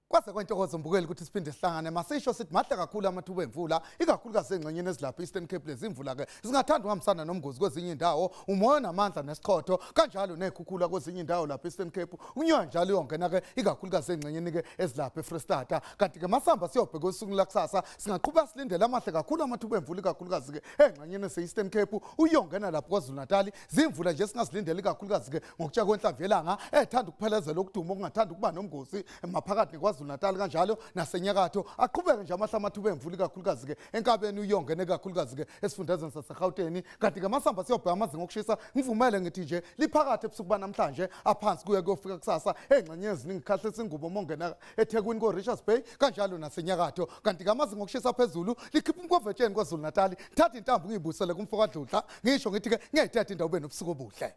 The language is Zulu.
Kwaze kwentokozo mbukeli ukuthi siphinde sihlangane. Masisho sithi mahle kakhulu amathuba emvula, ikakhulukazi engxenyeni ezilapha Eastern Cape. Lezi imvula ke zingathanda ukuhambisana nomngozi kwezinye indawo, umoya namandla nesichotho, kanjalo nekhukhula kwezinye indawo lapha Eastern Cape. Unyoya njalo yongena ke ikakhulukazi engxenyeni ke ezilapha eFree. Kanti ke masihamba siyobheka osuku lakusasa, singaqhubeka silindele amahle kakhulu amathuba emvula, ikakhulukazi ke engxenyeni ese-Eastern Cape uyongena lapho KwaZulu Natal. Zimvula nje singazilindela ikakhulukazi ke ngokutsha kwenhlamvu yelanga ethanda ukuphelezela ukuduma okungathanda ukuba nomngozi maphakathi neKwaZulu Natal kanjalo nasenyakatho. Aqhubeke nje amahle amathuba emvula ikakhulukazi ke enkabeni uyongene kakhulukazi ke esifundazweni saseGauteng. Kanti ke masihamba siyobheka amazinga okushisa, ngivumele ngithi nje liphakathi ebusuku banamhlanje aphansi kuya kuyofika kusasa engxenye eziningi khahle singubo mongena eThekwini ko-Richards Bay kanjalo nasenyakatho. Kanti ke amazinga okushisa phezulu likhipha umkovetsheni KwaZulu Natal. Thatha intambo ngiyibusele kumfo kaDludla, ngisho ngithi ke ngiyayithatha indawo, ube nobusuku obuhle.